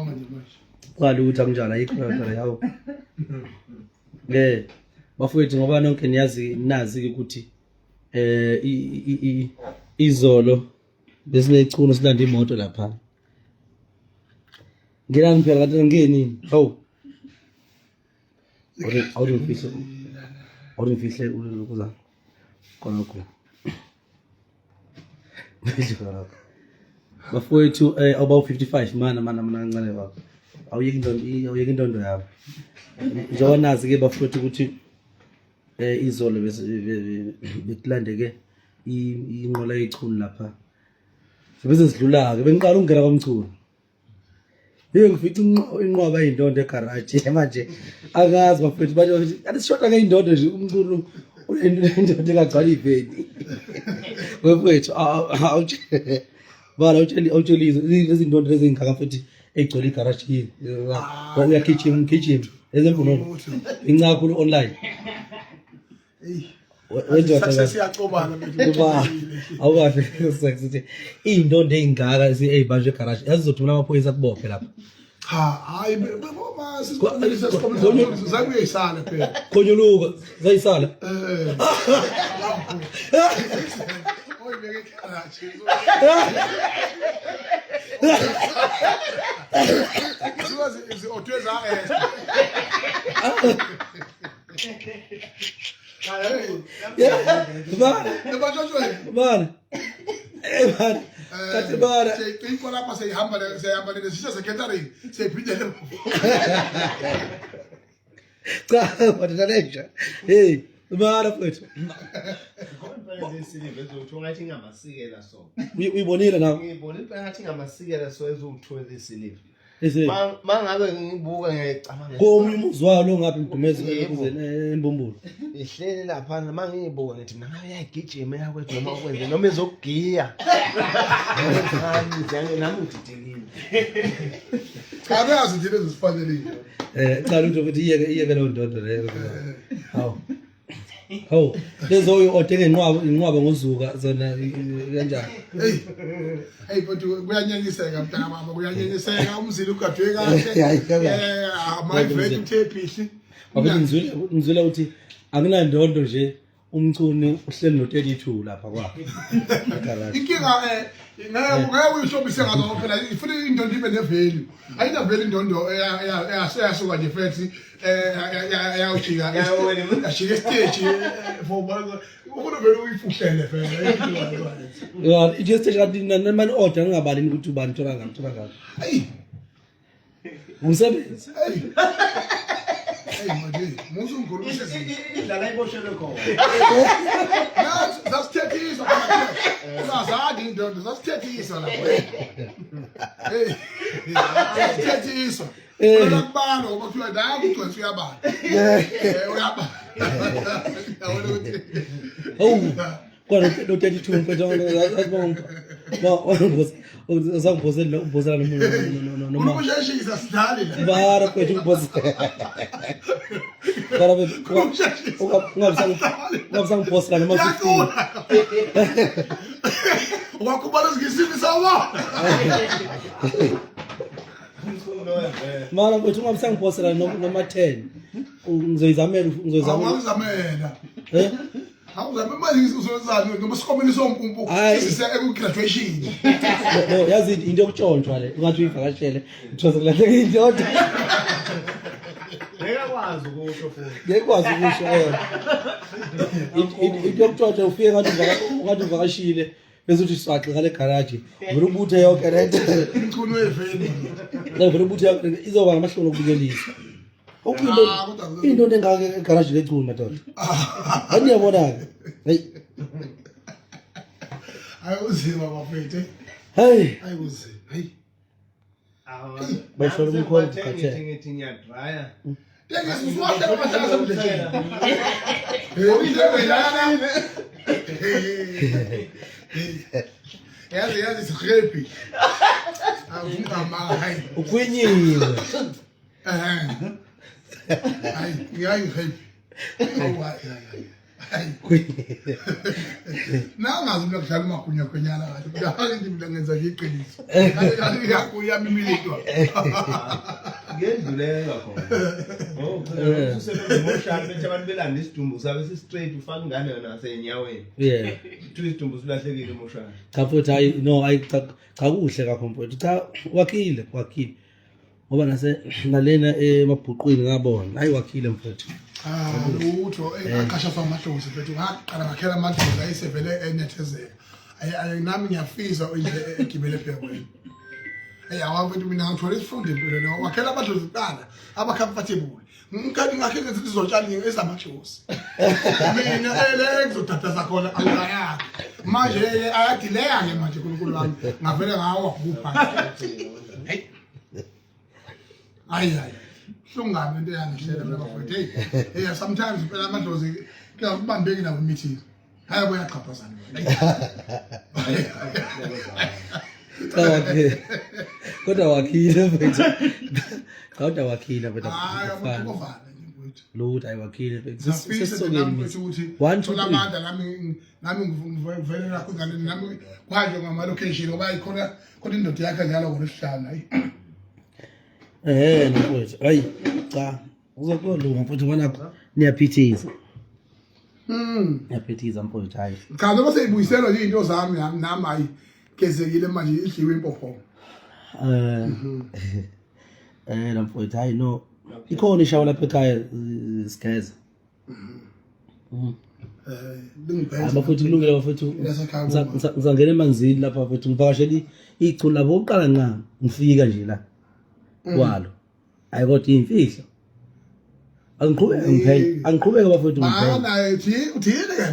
Manje manje. Kwalutho akunjalo ayikho lento yawo. Bafowethu ngoba nonke niyazi nazi ukuthi izolo besinechuno silanda imoto lapha. Ngenani phela kanti ngeni? Hawu. Awuringifihle. Awuringifihle ukuza. Khonokho. Bafowethu abawu 55 mana mana mana kancane baba. Awuyeki indondo awuyeki indondo yabo. Njengoba nazi ke bafowethu ukuthi izolo bekulandeke inqola yechunu lapha. Bese sidlula ke bengiqala ukungena kwaMchunu. Hey ngifica inqwaba yindondo egaraji manje akazi bafethu bathi bathi kanti sishoda ngeyindondo nje umculo unendondo engagcwala iveni. Bafethu bala awutsheli awutsheli lezi ndondo lezi ngaka futhi egcwele igaraji yini. Uyagijima ugijima ezemvunulo. Incakhulu online. Wendoda Sesiyacobana manje. Uba awukahle sithi iy'ndondo ey'ngaka ey'banjwe egaraji yazi uzothumela amaphoyisa akubophe lapha. Cha, hayi boma sizakuyisala phela. Khonyuluka zayisala. Eh. Oyibeke ekharaji. Suka zi-odwe za-Esther. Bana. Bana. Eh bana. Kathi bana. Seyicikwa lapha seyihamba seyihamba nesisha secatering seyiphindele. Cha, madoda lenja. Hey, bana mfethu. Ngathi ngamasikela so. Uyibonile nawe? Ngiyibonile ngathi ngamasikela so eziwu-2 ezisiliva. Ese Mangabe ngibuka ngiyacabanga. Komunye umuzi walo ngapha imdumezi Yebo. embumbulu. Ihleli laphana mangiyibuka ngithi mina ngabe iyagijima eyakwethu noma ukwenze noma izokugiya. Cha nami ngididekile. Cha beyazi nje lezi zifanelile. Cha lutho futhi iyeke iyeke leyo ndoda leyo. Hawu. Hawu, lezo uyi-ode ngenqwaba inqwaba ngozuka zona kanjani? Hey. Hey but kuyanyenyiseka mntaka mama kuyanyenyiseka umzila ugadwe kahle. Hayi, kahle. My friend uthe phihli. Bafethu ngizwile ngizwile ukuthi akunandondo nje umchunu uhleli no-32 lapha kwakhe. Egarage. Inkinga ngeke ngeke uyihlobise ngazo phela ifuna indondo ibe ne-value. Ayina value indondo eyasuka nje futhi yawujika yashika esiteji for ufuna vele uyifuhlele vele. Ya, ithi esiteji kanti nani order ngingabali ukuthi ubani thola ngani thola ngani. Hey. Umsebenzi. Hey. Hey manje, musu ngikhulumisa izinto. Idlala iboshelwe khona. Nathi sasithethisa khona. Ungazadi indondo sasithethisa lapho. Hey. Sasithethisa. Phela kubala ngoba kuthiwa la kugcwele uyabala. Uyabala. Yabona ukuthi Hawu. Kodwa lo 32 mfethu uzangiphosela uphosela noma ukusheshisa sidlali la. Bara mfethu uphosela. Bara mfethu ungabisangiphosela noma 15. Yacula. Wakhubala ngesimi sawa. Mara mfethu ungabisangiphosela noma 10. Ngizoyizamela ngizoyizamela. Awuzamela. Eh? Awuzame manje uzozani noma sikomeni sompumpu Hayi. sisise eku-graduation. No, yazi into yokutshontshwa le ungathi uyivakashele uthoze kulahleka indoda. Ngeke akwazi ukusho futhi. Ngeke kwazi ukusho eh. Into yokutshontshwa ufike ngathi ungathi uvakashile bese uthi swaxe ngale garage vele ubuthe yonke lento. Umculo weveni. Le vele ubuthe yonke lento izoba namahloni okubukelisa. Okuyinto Ah, kodwa- into engaka egaraji lecunu madoda. Aniyabona ke. Hey. Hayi uzima bafethu. Hey. Hayi uzima. Hey. Bayisholo umkhonto ukhathele. Ngithi ngiyadraya. Tekisi usuwahle amahlala semdletsheni. Hey, into lana. Yazi yazi sihappy. Awungama hayi. Ukwinyiwe. Eh. Hayi, ngiyayi happy. Awu hayi hayi. Nangazi mina kudlala umagunya gwenyana kahle. Kudala nje mina ngenza nje iqiniso. Kahle iyakuya imilidwa. Ngedluleka khona. Oh, cha usebenza emoshali bethi abantu belanda isidumbu sabe si straight ufaka ingane yona ngasenyaweni. Yeah. Kuthiwa isidumbu silahlekile emoshali. Cha futhi hayi no hayi cha cha kuhle kakhulu mfowethu. Cha wakhile wakhile. Ngoba nase nalena emabhuqwini ngabona. Hayi wakhile mfowethu. Cha lutho aqasha amadlozi mfethu ngaqala ngakhela amadlozi ayisevele enethezeka. Ayi nami ngiyafisa indle egibele ebhekweni. Hey awafethu mina ngithola isifundo empilweni wakhela amadlozi kuqala aba-comfortable. Ngikhathi ngakhe ngezinto zotshani ezamadlozi. Mina ele ngizodadaza khona angayakhi. Manje ayadileya ke manje uNkulunkulu wami ngavele ngawa bhubha. Hey. Hayi hayi. Hlungane into eyangihlela mina bafowethu. Hey, hey sometimes phela amadlozi kuyakubambeki nabo imithi. Hayi boyaxhaphazana. Cha wakhile. Kodwa wakhile mfethu. Cha kodwa wakhile mfethu. Hayi abakovana nje mfowethu. Lutho ayi wakhile mfethu. Ngiyafisa Sesisokeni nami mina. mfethu ukuthi 1 2 thola 3. amandla nami nami ngivele lakho ingane nami kwanje ngama location ngoba ikhona khona indoda yakhe njalo ngolwesihlanu hayi. Eh mfowethu. Hayi cha. Uzokulunga mfowethu ngoba nakho niyaphithiza. Niyaphithiza mfowethu hayi. Cha noma seyibuyiselwa nje into zami nami nami hayi gezekile manje idliwe impophoma. Eh eh mfowethu hayi no. Ikhona ishawa lapha ekhaya sigeza. Eh lingibheke. Abafowethu kulungile bafowethu. Lasekhaya kuma. Ngisangena emanzini lapha bafowethu ngivakashela ichunu lapho uqala nqa ngifika nje la. Kwalo. Hayi kodwa imfihlo. Angiqhubeke ngiphenye. Angiqhubeke bafowethu ngiphenye. Mana uthi uthini ke?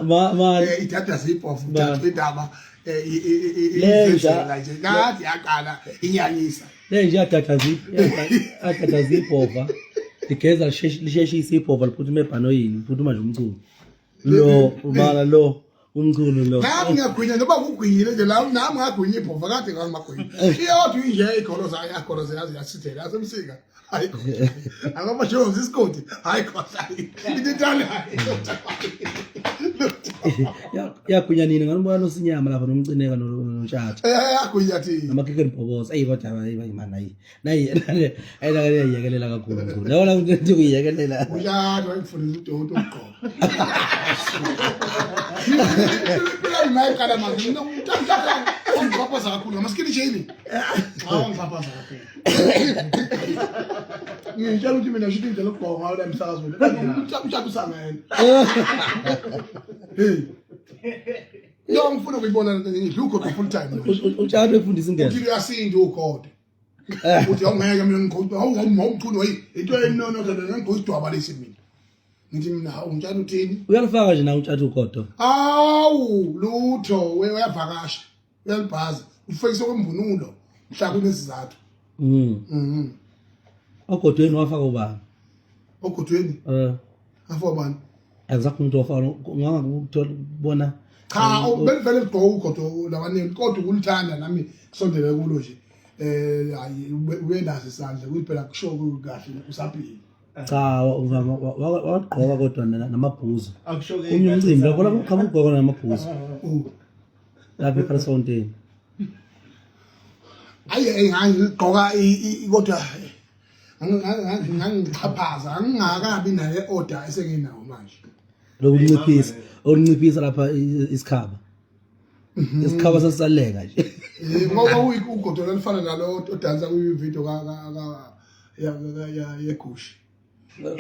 Ma ma Idada zibhofu Ba- uthatha indaba Lenja- izenzela nje kade yaqala inyanyisa. le nje yadada yadada zibhova. Ligeza lisheshisa ibhova liphuthuma ebhanoyini, liphuthuma nje umculo. Lo ubala lo umculo lo. Nami ngiyagwinya noba kugwinyile nje la nami ngagwinya ibhova kade ngangimagwinya. Iyodwa inje igolo zayo yagolo zayo yasithela yasemsika. Hayi khona. Akaba Jones isigodi. Hayi khona. Into intana. Yagwinya nini nganibona nosinyama lapha nomcineka notshatha. Eh yagwinya thi. Namakeke nibhoboza. Eyi kodwa hayi man hayi. Nayi hayi la iyayekelela kakhulu mkhulu. Yabona ukuthi kuyiyekelela. Ushado wayengifundisa udoti ukugqoka. Impilo nayiqala manje mina umntaka ungixhaphaza kakhulu ngamaskini shame. Cha ungixhaphaza kakhulu. Ngitshela ukuthi mina shuthi indlela yokugqoka ngayo la emsakazweni. Umshado usangene. Hey. Yo ngifuna ukuyibona lento ngidla ugodo full time. Utshatha efundisa ingene. Uthi uyasinda ugodo. Uthi awungeke mina ngigqoka hawu hawu hayi into enono kodwa ngigqoka isidwaba lesi mina. Ngithi mina hawu ngitshela uthini? Uyalifaka nje na utshatha ugodo. Awu lutho we uyavakasha. Uyalibhaza. Ufekise kwemvunulo mhla kunesizathu. Ogodweni wafaka ubani? Ogodweni Eh afo bani? akuzakho umuntu wafaka ngangakuthola ukubona Cha belivele ligqoka ugodo labaningi kodwa ukulithanda nami kusondele kulo nje. Hayi ubenaso isandla kuphela kusho kahle usaphila. Cha wagqoka kodwa namabhuzu. Akusho ke Omunye umcimbi lapho lapho qhamuka ugqoka namabhuzu. Lapha eParis-Fontein. Ayi ngangigqoka kodwa ngangixhaphaza ngingakabi naye order esenginawo manje. Lokunciphisa, olunciphisa lapha isikhaba. Isikhaba sasisaleka nje. Ngoba ugodo lolufana nalo odansa kwi-video ka ka ya ya yegushi.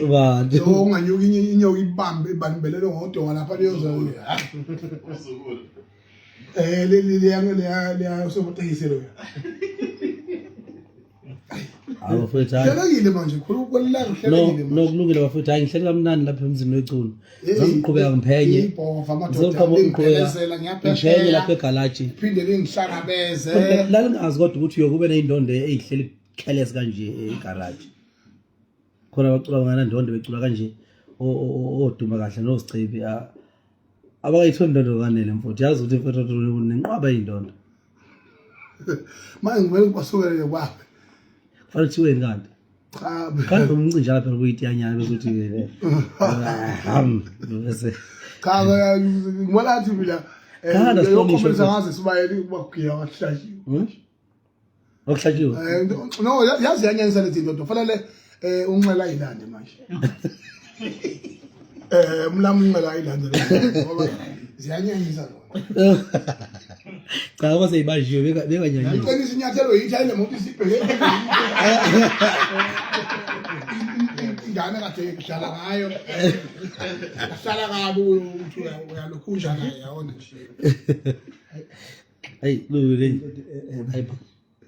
Bantu. So unganyuka inyoka ibambe ibambelele ngodonga lapha liyoza. Le le le le usomatekisi lo. Hayi bafowethu hayi. Hlelekile manje khulu kwelilanga No hlelekile no manje. kulungile bafowethu hayi ngihleli kamnandi lapha emzini weculo. Ngizoqhubeka ngiphenye. Ibhova amadoda Ngizoqhubeka ngiphelezela ngiphenye ngiyaphesheya. lapha egalaji. Phinde lingihlangabeze. Lalingazi kodwa ukuthi uyokube ney'ndondo ey'hleli careless kanje egaraji. Khona abacula banganandondo becula kanje oduma kahle nosicebi abakayitholi indondo kanele mfowethu. Yazi ukuthi mfowethu nenqwaba y'ndondo. Manje ngivele ngibasukele kwakhe. Kufanele kuthiweni kanti? Cha. Kanti umncinjana phela kuyitiyanyana bese uthi ham bese Cha, ngibona athi mina Cha, yokhombisa ngaze sibayeni ukuba kugiya kwahlatshiwe. Okuhlatshiwe. No, yazi yanyanyisa lezi zinto, fanele unxela ilande manje. Umlamu unxela ilande ngoba ziyanyanyisa zona. Cha, ngoba seyibanjiwe bekanyanyisa. Iqinisa inyathelo yithi ayile muntu isibheke. Ingane kade kudlala ngayo. Ahlala kabi ukuthi uyalokhunja naye yabona nje. Hayi, lungile. Hayi,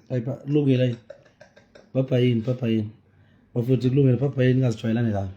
hayi, kulungile hayi. Papa yini, papa yini. Bafowethu kulungile, papa yini ngazijwayelane kabi.